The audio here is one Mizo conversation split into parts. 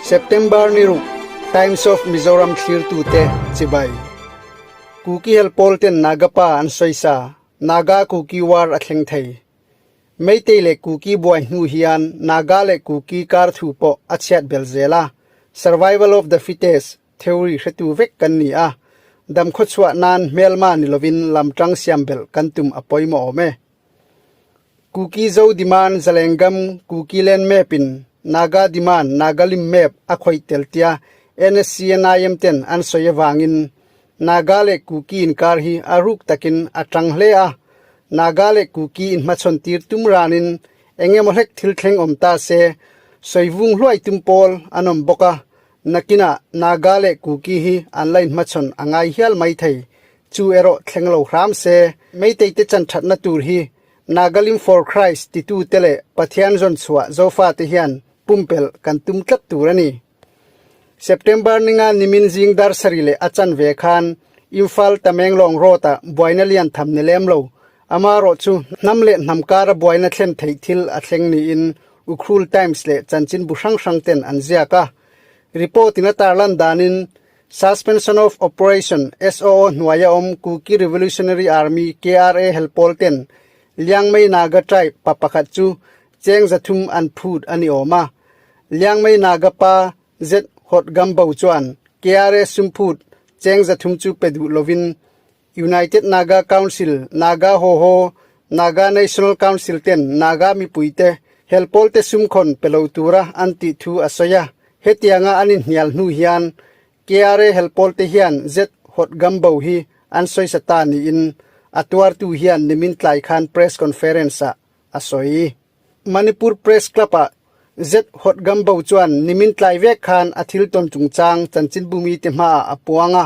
September ni ruk Times of Mizoram thlirtute chibai. Kuki hel pawl ten Naga pa an sawisa, Naga Kuki war a thleng thei. Meitei leh Kuki buai hnu hian Naga leh Kuki kar thu pawh a chhiat bel zel a, Survival of the fittest theory hretu vek kan ni a, dam khawchhuah nan hmelma ni lovin lamtang siam belh kan tum a pawimawh awm e. Kuki Zo Demand Zalengam Kuki Land Map in Naga Demand Nagalim Map a khawih tel tia NSCNIM ten an sawi avangin Naga leh Kuki inkar hi a ruk takin a tang hle a, Naga leh Kuki inhmachhawn tir tum ranin eng emaw hlek thil thleng awm ta se sawi vung hluai tum pawl an awm bawk a, nakinah Naga leh Kuki hi an la inhmachhawn a ngai hial mai thei. Chu erawh thleng lo hram se, Meitei te chan thatna tur hi Nagalim for Christ titu te leh Pathian zawn chhuah Zofate hian pumpelh kan tum tlat tur a ni. September ninga nimin zing dar sarih leh a chanve khan Imphal Tamenglong Road-ah buaina lian tham ni lem lo, amarawh chu hnam leh hnam kara buaina thlen theih thil a thleng niin Ukhrul Times leh chanchinbu hrang hrang ten an ziak a. Report in a tarlan danin Suspension of Operation, SOO, hnuaia awm Kuki Revolutionary Army, KRA, helpawl ten Liangmei Naga tribe pa pakhat chu cheng zathum an phut a ni awm a. Liangmei Naga pa zet hawt Gambo chuan KRA sumphut cheng zathum chu pe duh lovin United Naga Council, Naga Hoho, Naga National Council ten Naga mipuite helpawlte sumkhawn pe lo tura an tih thu a sawi a. Hetianga an inhnial hnu hian KRA helpawlte hian zet hawt Gambo hi an sawisa ta niin a tuartu hian nimin tlai khan press conference-ah a sawi. Manipur Press Club-ah Z Hot Gambo chuan nimin tlai vek khan a thil tawn chungchang chanchinbu mite hmaah a puang a.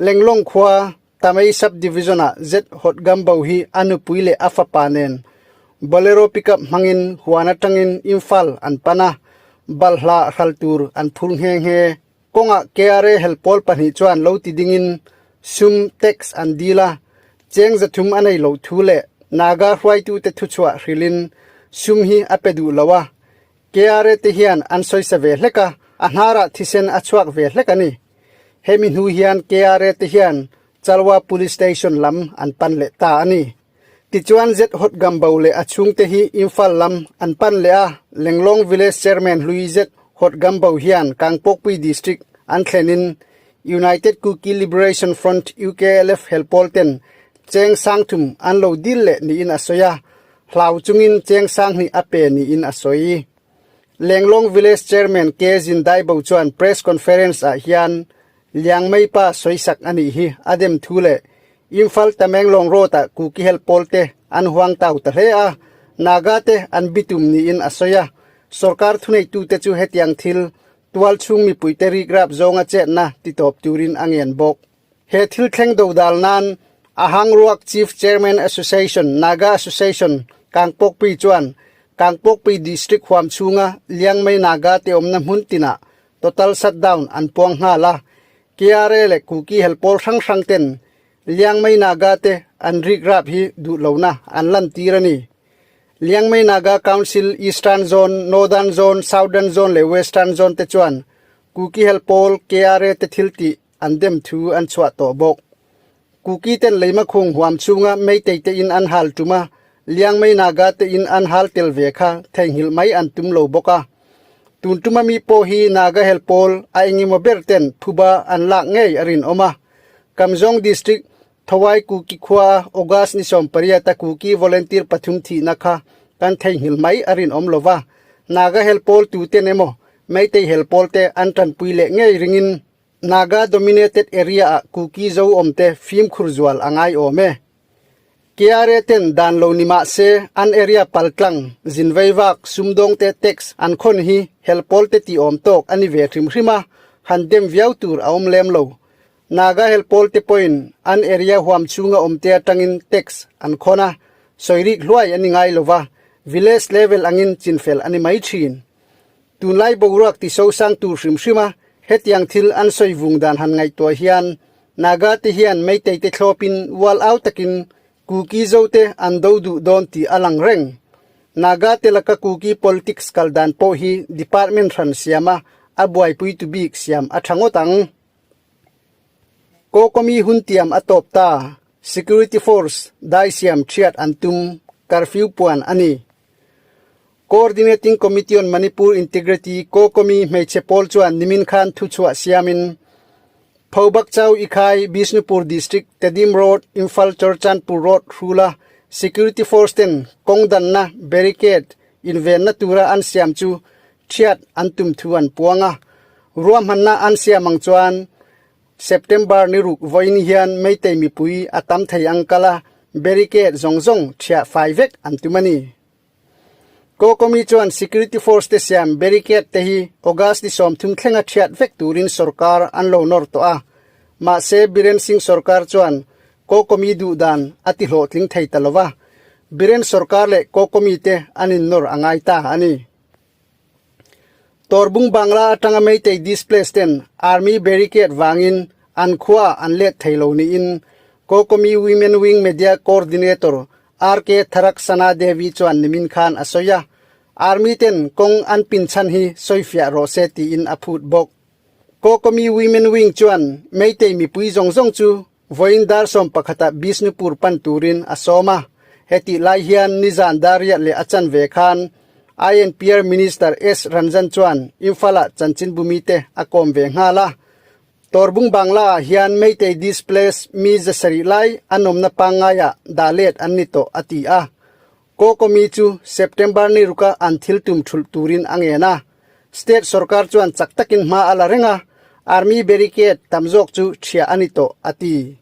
Lenglong khua Tamei Sub-Division-ah Z Hot Gambo hi a nupui leh a fapa nen Bolero pickup hmangin huan atangin Imphal an pan a, balhla hral tur an phur nghe nghe. Kawngah KRA helpawl pahnih chuan lo ti dingin sum, tax, an dil a, cheng zathum a nei loh thu leh Naga hruaitute thuchhuah hrilhin sum hi a pe duh lo a, KRA te hian an sawisa ve hlek a, a hnarah thisen a chhuak ve hlek a ni. Hemi hnu hian KRA te hian Chalwa Police Station lam an pan leh ta a ni. Tichuan Z Hot Gambo leh a chhungte hi Imphal lam an pan leh a, Lenglong Village Chairman hlui Z Hot Gambo hian Kangpokpui District an thlenin United Kuki Liberation Front, UKLF, helpawl ten cheng sangthum an lo dil leh niin a sawi a, hlau chungin cheng sanghnih a pe niin a sawi. Lenglong Village Chairman K Zindaibo chuan press conference ah hian Liangmei pa sawisak a nih hi a dem thu leh Imphal Tamenglong Road ah Kuki hel pawl te an huang tau ta hle a, Naga te an bitum niin a sawi a. Sorkar thuneitute chu hetiang thil tual chhung mipuite rikrap zawnga chetna titawp turin a ngen bawk. He thil thleng dodal nan Ahangruak Chief Chairman Association, Naga Association, Kangpokpui chuan Kangpokpui District huam chhunga Liangmei Naga te awmna hmun tinah Total shutdown an puang nghal a, KRA leh Kuki hel pawl hrang hrang ten Liangmei Naga te an rikrap hi duh lohna an lantir a ni. Liangmei Naga Council Eastern Zone, Northern Zone, Southern Zone leh Western Zone te chuan Kuki hel pawl KRA te thil tih an dem thu an chhuah tawh bawk. Kuki ten leima khung huam chhunga Meitei te in an hal tum a, Liangmei Naga te in an hal tel ve kha theihnghilh mai an tum lo bawk a. Tun tuma mi pawh hi Naga hel pawl a engemaw ber ten phuba an lak ngei a rinawm a. Kamzong District, Thawai Kuki khua August ni 18 a Kuki volunteer pathum thihna kha kan theihnghilh mai a rinawm lo va, Naga hel pawl tuten emaw Meitei hel pawl te an tanpui leh ngei ringin Naga dominated area ah Kuki zo awmte fimkhur zual a ngai awm e. KRA ten dan lo ni mah se an area paltlang, zinveivak, sumdawngte tax an khawn hi helpawl te tih awm tawk a ni ve hrim hrim a, han dem viau tur a awm lem lo. Naga helpawl te pawhin an area huam chhunga awmte atangin tax an khawn a, sawirik hluai a ni ngai lo va, village level angin chinfel a ni mai thin. Tunlai boruak ti sosang tur hrim hrim a, hetiang thil an sawi vung dan han ngaihtuah hian Naga te hian Meitei te thlawpin ual au takin Kuki Zo te an do duh dawn tih a lang reng. Naga te laka Kuki politics kal dan pawh hi department hran siama a buaipuitu bik siam a tha ngawt ang. Kawkawmi hun tiam a tawp ta, Security Force dai siam thiat an tum, curfew puan a ni. Coordinating Committee on Manipur Integrity, Kawkawmi hmeichhe pawl chuan nimin khan thuchhuah siamin Phobakchau Ikhai, Bishnupur District, Tedim Road, Imphal Churachandpur Road hrula Security Force ten kawng danna, barricade, invenna tura an siam chu thiat an tum thu an puang a. Ruahmanna an siam ang chuan September ni ruk vawiin hian Meitei mipui a tam thei ang kal a, barricade zawng zawng thiah fai vek an tum a ni. Kokomi chuan security force te siam barricade te hi August ni 30 thlenga thiat vek turin sorkar an lo nawr tawh a, mahse Biren Singh sorkar chuan Kokomi duh dan a ti hlawhtling thei ta lova, Biren sorkar leh Kokomi te an innawr a ngai ta a ni. Torbung Bangla atanga Meitei displace ten Army barricade vangin an khua an let thei lo niin Kokomi Women Wing Media Coordinator RK Tharaksana Devi chuan nimin khan a sawi a, Army ten kawng an pin chhan hi sawifiah rawh se tiin a phut bawk. Kokomi Women Wing chuan Meitei mipui zawng zawng chu Vawiin dar 11 ah Bishnupur pan turin a sawm a, hetih lai hian nizan dar riat leh a chanve khan INPR Minister S Ranjan chuan Imphal-ah chanchinbu mite a kawm ve nghal a. Torbung Bangla-ah hian Meitei displaced mi 700 lai an awmna pangngaiah dah let an ni tawh a ti a. Kokomi chu September ni ruka an thil tum thulh turin a ngen a. State sorkar chuan chak takin hma a la reng a, Army barricade tam zawk chu thiah a ni tawh, a ti.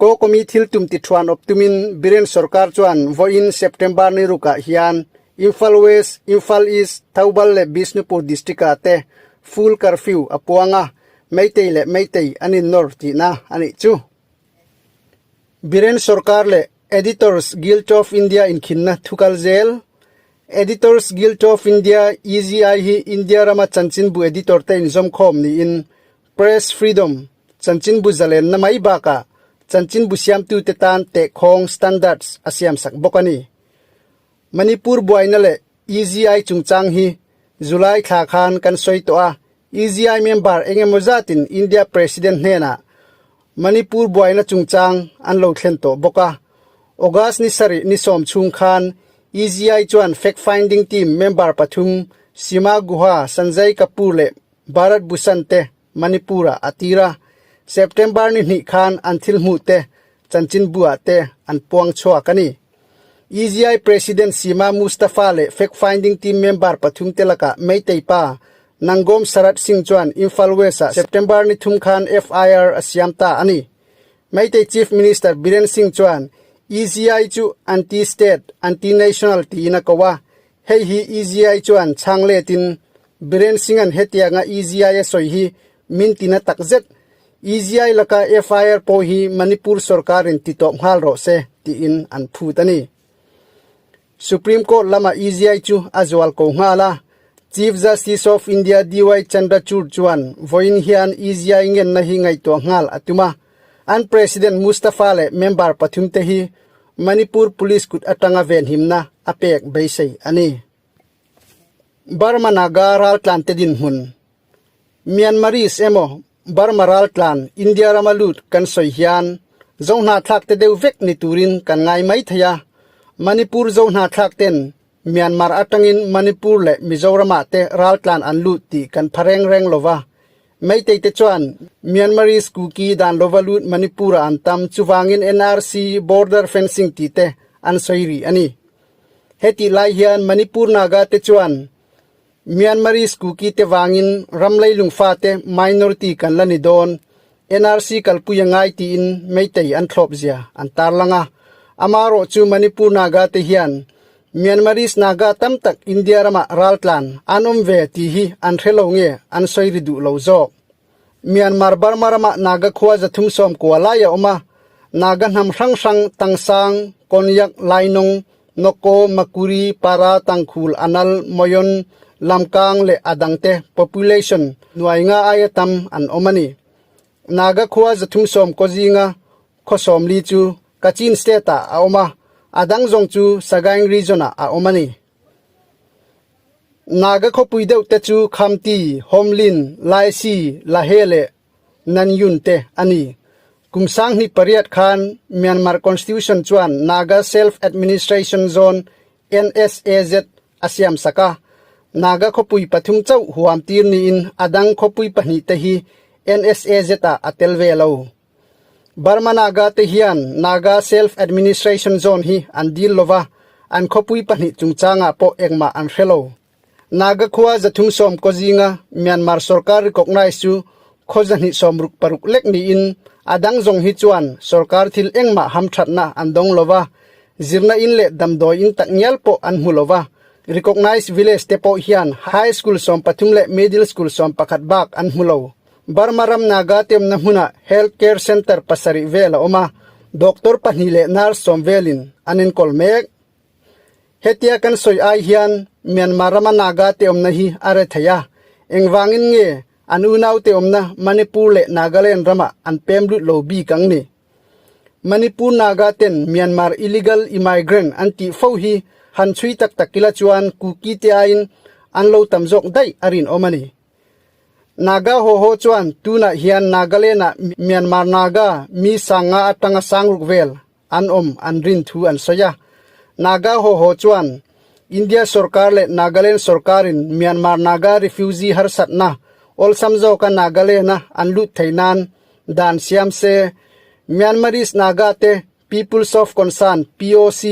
Kokomi thil tum ti thuan awp tumin Biren sorkar chuan vawiin September ni rukah hian Imphal West, Imphal East, Thoubal leh Bishnupur district-ah te full curfew a puang a, Meitei leh Meitei an innawr tihna a nih chu. Biren sorkar leh Editors Guild of India inkhinna thukal zel. Editors Guild of India, EGI, hi India rama chanchinbu editor te inzawmkhawm niin Press Freedom, chanchinbu zalenna mai bakah chanchinbu siamtute tan tehkhawng, standards, a siamsak bawk a ni. Manipur buaina leh EGI chungchang hi July thla khan kan sawi tawh a, EGI member eng emaw zatin India President hnenah Manipur buaina chungchang an lo thlen tawh bawk a. August ni sarih ni sawm chhung khan EGI chuan fact finding team member pathum Seema Guha, Sanjay Kapoor leh Bharat Bhushan te Manipur-ah a tir a. September ni hnih khan an thil hmuh te chanchinbu-ah te an puang chhuak a ni. EGI President Seema Mustafa leh fact finding team member pathum te lakah Meitei pa Nangom Sarat Singh chuan Imphal West-ah September ni thum khan FIR a siam ta a ni. Meitei Chief Minister Biren Singh chuan EGI chu anti-state, anti-national tiin a ko a, hei hi EGI chuan chhang letin Biren Singh-a'n hetianga EGI a sawi hi min tina takzet. EGI laka FIR pawh hi Manipur sorkarin ti tawp nghal rawh se tiin an phut a ni. Supreme Court lama EGI chu a zual ko nghal a, Chief Justice of India DY Chandrachud chuan vawiin hian EGI ngenna hi ngaihtuah nghal a tum a, an President Mustafa leh member pathumte hi Manipur Police kut atanga venhimna a pek beisei a ni. Burma Naga raltlante dinhmun Myanmarese emaw Burma raltlan India rama lut kan sawi hian Zohnahthlak te deuh vek ni turin kan ngai mai thei a. Manipur Zohnahthlak ten Myanmar atangin Manipur leh Mizoramah te raltlan an lut tih kan pha reng reng lo va. Meitei te chuan Myanmarese Kuki dan lova lut Manipur-ah an tam chuvangin NRC, border fencing tih te an sawi rih a ni. Hetih lai hian Manipur Naga te chuan Myanmarese Kuki te vangin ram leilung fate minority kan la ni dawn, NRC kalpui a ngai tiin Meitei an thlawp zia an tarlang a. Amarawh chu Manipur Naga te hian Myanmarese Naga tam tak India ramah raltlan an awm ve tih hi an hre lo nge an sawi ri duh lo zawk. Myanmar Burma ramah Naga khua 390 lai a awm a, Naga hnam hrang hrang Tangsang, Konyak, Lainawng, Noko, Makuri, Para, Tangkhul, Anal, Moyon, Lamkang leh a dangte population nuai nga aia tam an awm a ni. Naga khua 390 zinga khaw 40 chu Kachin state-ah a awm a. A dang zawng chu Sagaing region-ah a awm a ni. Naga khawpui deuh te chu Khamti, Homlin, Laisi, Lahe leh Nanyun te a ni. Kum 2008 khan Myanmar Constitution chuan Naga Self-Administration Zone, NSAZ, a siam sak a. Naga khawpui pathum chauh huam tir niin a dang khawpui pahnih te hi NSAZ-ah a tel ve lo. Burma Naga te hian Naga Self-Administration Zone hi an dil lova, an khawpui pahnih chungchangah pawh engmah an hre lo. Naga khua 310 kaw zinga Myanmar sorkar recognise chu khaw 266 lek niin a dang zawng hi chuan sorkar thil engmah hamthatna an dawng lova, zirna in leh damdawi in takngial pawh an hmu lova. Recognise village te pawh hian high school 13 leh middle school 11 bak an hmu lo. Burma ram Naga temna hmunah Health Care Centre pasarih vel a awm a, doctor pahnih leh nurse sawm velin an enkawl mek. Hetia kan sawi ai hian Myanmar rama Naga te awmna hi a re thei a, engvangin nge an unaute awmna Manipur leh Nagaland ramah an pem lut lo bik ang ni? Manipur Naga ten Myanmar illegal immigrant an tih fo hi han chhui tak tak ila chuan Kuki te aiin an lo tam zawk daih a rinawm a ni. Naga haw haw chuan tunah hian Nagaland-ah Myanmar Naga mi sanga atanga sangruk vel an awm an rin thu an sawi a. Naga haw haw chuan India sorkar leh Nagaland sorkarin Myanmar Naga refugee harsatna awlsam zawka Nagaland-a an lut thei nan dan siam se, Myanmarese Naga te Peoples of Concern, POC,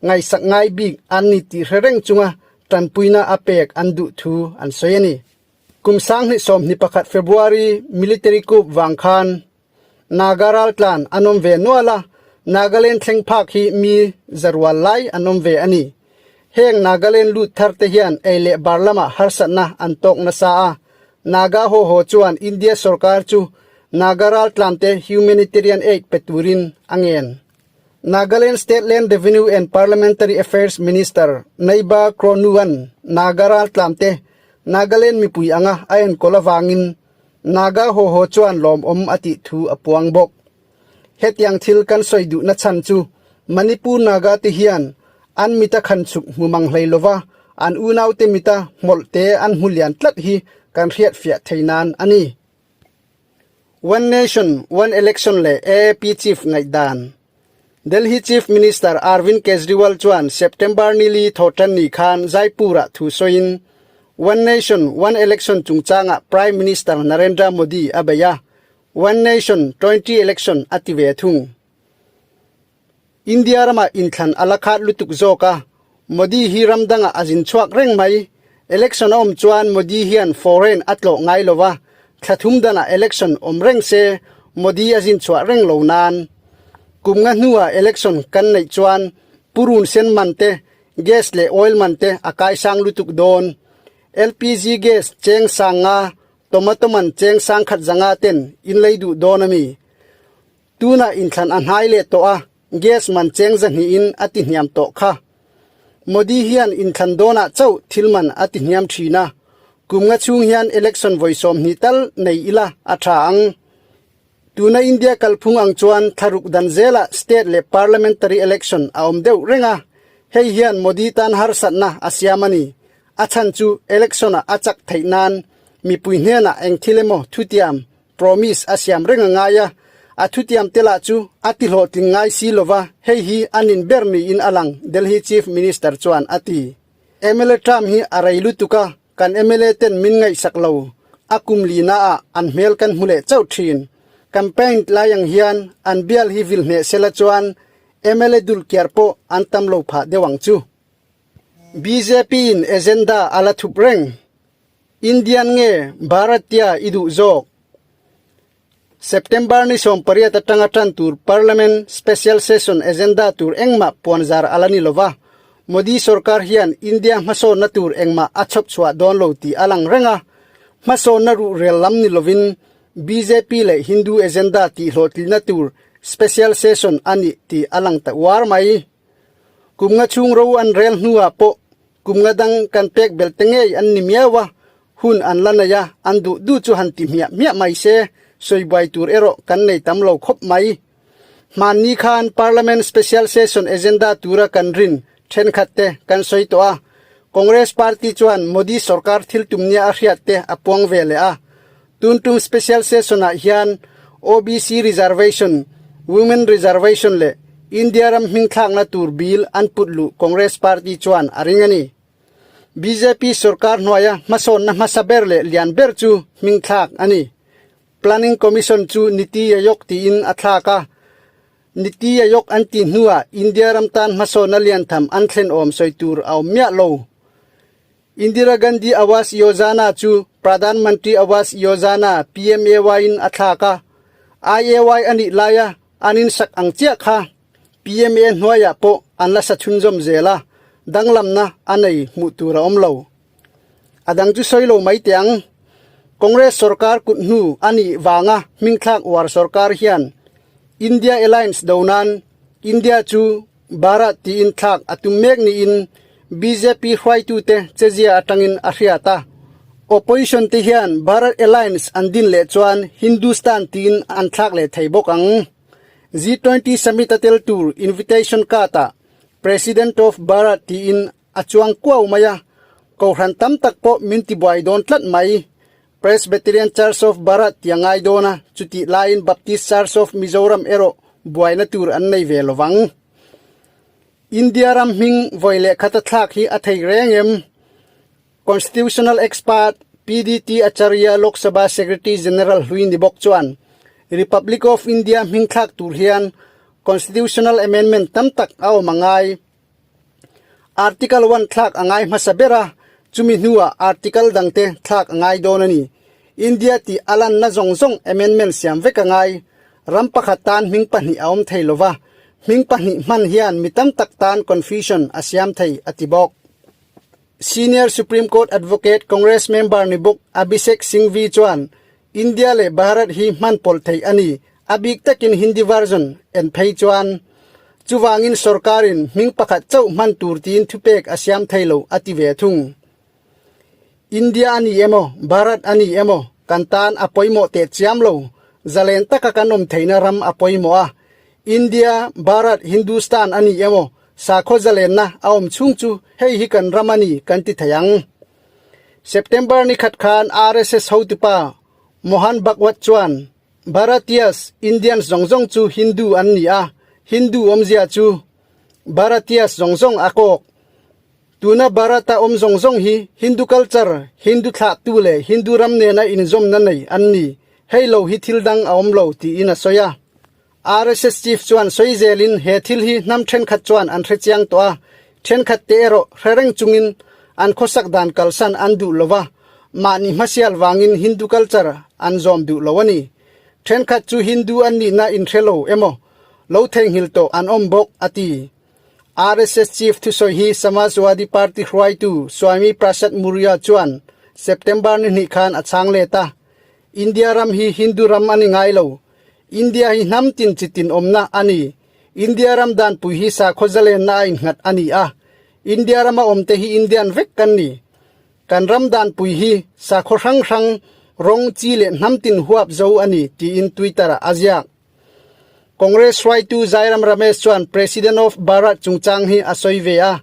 ngaihsak ngai bik an ni tih hre reng chunga tanpuina a pek an duh thu an sawi a ni. Kum 2021 February military coup vang khan Naga raltlan an awm ve nual a, Nagaland thleng phak hi mi zarual lai an awm ve a ni. Heng Nagaland lut thar te hian ei leh bar lamah harsatna an tawk nasa a, Naga haw haw chuan India sorkar chu Naga raltlan te humanitarian aid pe turin a ngen. Nagaland State Land Revenue and Parliamentary Affairs Minister Neiba Kronu-a'n Naga raltlan te Nagaland mipui anga a enkawl avangin Naga haw haw chuan lawmawm a tih thu a puang bawk. Hetiang thil kan sawi duhna chhan chu Manipur Naga te hian an mita khan chhuk hmu mang hlei lova an unaute mita hmawlh te an hmu lian tlat hi kan hriatfiah thei nan a ni. One Nation, One Election leh AAP Chief ngaihdan Delhi Chief Minister Arvind Kejriwal chuan September nili thawhtanni khan Jaipur-ah thu sawiin One Nation, One Election chungchangah Prime Minister Narendra Modi a bei a, One Nation, 20 Election a ti ve thung. India ramah inthlan a la khat lutuk zawk a, Modi hi ram dangah a zin chhuak reng mai. Election a awm chuan Modi hian foreign a tlawh ngai lo va, thla thum danah election awm reng se Modi a zin chhuah reng lo nan. Kum nga hnuah election kan neih chuan purun sen man te, gas leh oil man te a kaisang lutuk dawn. LPG gas cheng sang nga Tomato man cheng sangkhat zanga ten in lei duh dawn a mi? Tunah inthlan a hnai leh tawh a, gas man cheng zahnih in a ti hniam tawh kha. Modi hian inthlan dawnah chauh thil man a ti hniam thin a, kum nga chhung hian election vawi 20 tal nei ila a tha ang. Tuna India kalphung ang chuan thlaruk dan zelah state leh parliamentary election a awm deuh reng a, hei hian Modi tan harsatna a siam a ni. A chhan chu election-ah a chak theih nan mipui hnenah eng thil emaw thutiam, promise, a siam reng a ngai a, a thutiam te lah chu a ti hlawhtling ngai si lova, hei hi a nin ber niin a lang, Delhi Chief Minister chuan a ti. Mla term hi a rei lutuk a, kan mla ten min ngaihsak lo, a kum lina ah an hmel kan hmu leh chauh thin. Campaign lai ang hian an bial hi vil hneh sela chuan mla dulkiar pawh an tam lo phah deuh ang chu. Bjp in agenda a la thup reng. Indian nge Bharatiya i duh zawk? September ni 18 atanga tan tur Parliament Special Session agenda tur engmah puanzar a la ni lova. Modi sorkar hian India hmasawnna tur engmah a chhawp chhuah dawn lo tih a lang reng a. Hmasawnna ruhrel lam ni lovin bjp leh Hindu agenda tihhlawhtlinna tur Special Session a nih tih a lang ta uar mai. Kum nga chhung ro an rel hnuah pawh kum nga dang kan pek bel te ngei an ni miau a, hun an la nei a, an duh duh chu han ti hmiah hmiah mai se, sawi buai tur erawh kan nei tam lo khawp mai. Hmanni khan Parliament Special Session agenda tura kan rin thenkhat te kan sawi tawh a. Congress party chuan Modi sorkar thil tum nia a hriat te a puang ve leh a. Tun tum Special Session ah hian OBC reservation, Women reservation leh India ram hmingthlakna tur bill an put luh Congress party chuan a ring a ni. Bjp sorkar hnuaia hmasawnna hmasa ber leh lian ber chu hmingthlak a ni. Planning Commission chu Niti Aayog tiin a thlak a. Niti Aayog an tih hnuah India ram tan hmasawnna liantham an thlen awm sawi tur a awm miah lo. Indira Gandhi Awas Yojana chu Pradhan Mantri Awas Yojana, PMAY, in a thlak a. IAY a nih laia an insak ang chiah kha PMA hnuaiah pawh an la sa chhunzawm zel a, danglamna a nei hmuh tur a awm lo. A dang chu sawi lo mai teh ang. Congress sorkar kut hnu a nih vanga hmingthlak uar sorkar hian India Alliance do nan India chu Bharat tiin thlak a tum mek niin bjp hruaitute chezia atangin a hriat a. Opposition te hian Bharat Alliance an din leh chuan Hindustan tiin an thlak leh thei bawk ang. G20 Summit a tel tur invitation card-ah President of Bharat tiin a chuang kuau mai a, kohhran tam tak pawh min tibuai dawn tlat mai. Presbyterian Church of Bharat ti a ngai dawn a, chutih laiin Baptist Church of Mizoram erawh buaina tur an nei ve lovang. India ram hming vawi leh khata thlak hi a thei reng em? Constitutional expert PDT Acharya Lok Sabha Secretary General hlui ni bawk chuan Republic of India hming thlak tur hian Constitutional Amendment tam tak a awm a ngai. Article one thlak a ngai hmasa ber a, chumi hnuah article dangte thlak a ngai dawn a ni. India tih a lanna zawng zawng amendment siam vek a ngai. Ram pakhat tan hming pahnih a awm thei lova, hming pahnih hman hian mi tam tak tan confusion a siam thei, a ti bawk. Senior Supreme Court Advocate Congress member ni bawk Abhishek Singhvi chuan India leh Bharat hi hman pawlh theih a ni, a bik takin Hindi version en phei chuan. Chuvangin sorkarin hming pakhat chauh hman tur tiin thupek a siam thei lo a ti ve thung. India a ni emaw, Bharat a ni emaw, kan tan a pawimawh teh chiam lo, zalen taka kan awm theihna ram a pawimawh a. India, Bharat, Hindustan a ni emaw, sakhaw zalenna a awm chhung chu hei hi kan ram a ni kan ti thei ang. September ni khat khan RSS hotupa Mohan Bhagwat chuan Bharatiyas, Indians zawng zawng chu Hindu an ni a, Hindu awmzia chu Bharatiyas zawng zawng a kawk. Tuna Bharata awm zawng zawng hi Hindu culture, Hindu thlahtu leh Hindu ram nena inzawmna nei an ni, hei lo hi thil dang a awm lo tiin a sawi a. RSS chief chuan sawi zelin he thil hi hnam thenkhat chuan an hre chiang tawh a, thenkhat te erawh hre reng chungin an khawsak dan kalsan an duh lo va, mahni hmasial vangin Hindu culture an zawm duh lo a ni. Thenkhat chu Hindu an nihna inhre lo emaw lo theihnghilh tawh an awm bawk, a ti. RSS chief thusawi hi Samajwadi Party hruaitu Swami Prasad Maurya chuan September ni hnih khan a chhang let a, India ram hi Hindu ram a ni ngai lo. India hi hnam tin chi tin awmna a ni. India ram danpui hi sakhaw zalenna a innghat a ni a. India rama awmte hi Indian vek kan ni. Kan ram danpui hi sakhaw hrang hrang, rawng, chi leh hnam tin huap zo a ni, tiin Twitter-ah a ziak. Congress hruaitu Jairam Ramesh chuan President of Bharat chungchang hi a sawi ve a,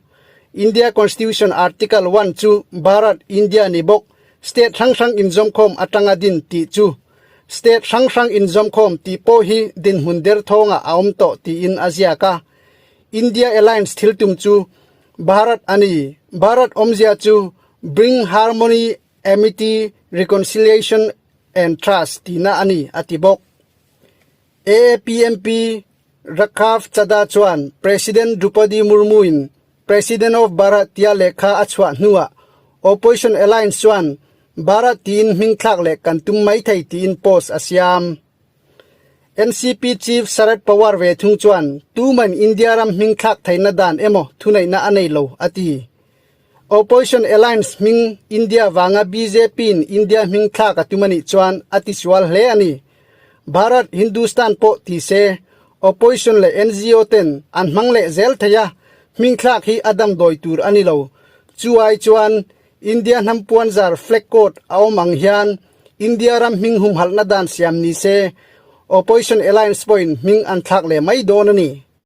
India Constitution Article one chu Bharat, India ni bawk, state hrang hrang inzawmkhawm atanga din tih chu state hrang hrang inzawmkhawm tih pawh hi dinhmun derthawngah a awm tawh tiin a ziak a. India Alliance thil tum chu Bharat a ni. Bharat awmzia chu Bring Harmony, Amity, Reconciliation and Trust tihna a ni, a ti bawk. AAP MP Raghav Chadha chuan President Droupadi Murmu-in President of Bharat tia lehkha a chhuah hnuah Opposition Alliance chuan Bharat tiin hming thlak leh kan tum mai thei tiin post a siam. NCP Chief Sharad Pawar ve thung chuan tuman India ram hming thlak theihna dan emaw thuneihna a nei lo a ti. Opposition Alliance hming India vanga BJP-in India hming thlak a tum a nih chuan a tisual hle a ni. Bharat Hindustan pawh ti se, Opposition leh NGO ten an hmang leh zel thei a, hming thlak hi a damdawi tur a ni lo. Chu ai chuan India hnam puanzar flag code a awm ang hian India ram hming humhalhna dan siam ni se. Opposition Alliance pawhin hming an thlak leh mai dawn a ni.